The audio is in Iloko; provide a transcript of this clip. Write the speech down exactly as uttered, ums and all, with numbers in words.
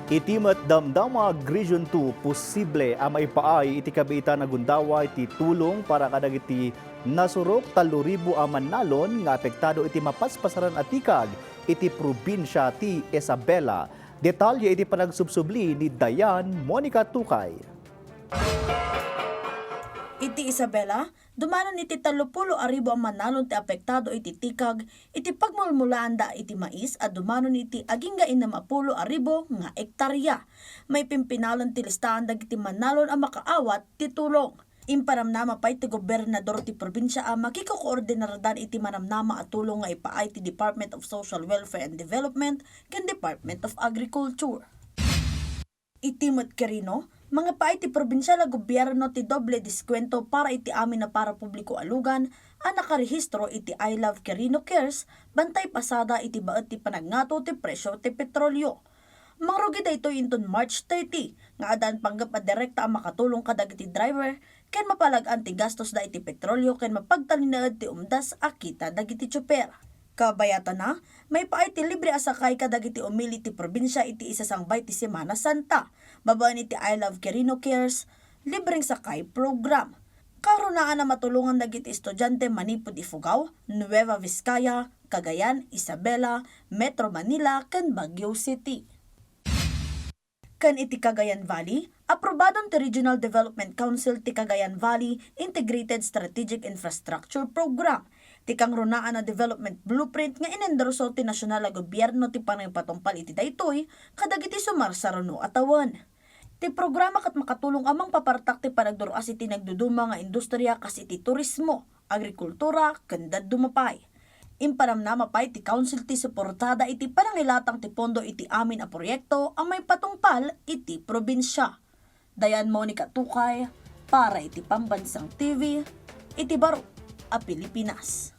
Iti met Damdamag Region two, posible a maipaay iti kabiitan a gundaway ti tulong para kadagiti nasurok tallo ribu a mannalon nga apektado iti mapaspasaran a tikag iti probinsia ti Isabela. Detalye iti panagsubsubli ni Dayan Monica Tukay. Iti Isabela, dumanon iti tallopulo a ribu a mannalon ti apektado iti tikag iti pagmulmulaanda iti mais a dumanon iti agingga innem a pulo a ribu nga ektarya. Maipimpinalon ti listaan dagiti mannalon a makaawat ti tulong. Impanamnama pay ti gobernador ti probinsia a makikokoordinardan iti manamnama a tulong nga ipaay ti Department of Social Welfare and Development ken Department of Agriculture. Iti met Quirino, mangipaay ti probinsial a gobierno ti doble diskuwento para iti amin a parapubliko a lugan a nakarehistro iti I Love Quirino Cares bantay pasada iti baet ti panagngato ti presio ti petrolio. Mangrugi daytoy inton March thirty nga addaan panggep a direkta a makatulong kadagiti driver ken mapalag-an ti gastosda iti petrolio ken mapagtalinaed ti umdas a kita dagiti tsuper. Kabayatana, maipaay ti libre a sakay kadagiti umili ti probinsia iti isasangbay ti Semana Santa. Babaen iti I Love Quirino Cares, libreng sakay program. Karunaan a matulongan dagiti estudiante manipud Ifugao, Nueva Vizcaya, Cagayan, Isabela, Metro Manila, ken Baguio City. Ken iti Cagayan Valley, aprobadon ti Regional Development Council ti Cagayan Valley Integrated Strategic Infrastructure Program, ti kangrunaan a development blueprint nga inendorso ti nasional a gobierno ti panangipatungpal iti daytoy kadagiti sumarsaruno a tawen. Ti programa ket makatulong a mangpapartak ti panagdur-as iti nagduduma nga industriya kas iti turismo, agrikultura, ken dadduma pay. Impanamnama pay ti Council ti suportada iti panangilatang ti pondo iti amin a proyekto a maipatungpal iti probinsia. Dayan Monica Tukay para iti Pambansang T V iti baro a Pilipinas.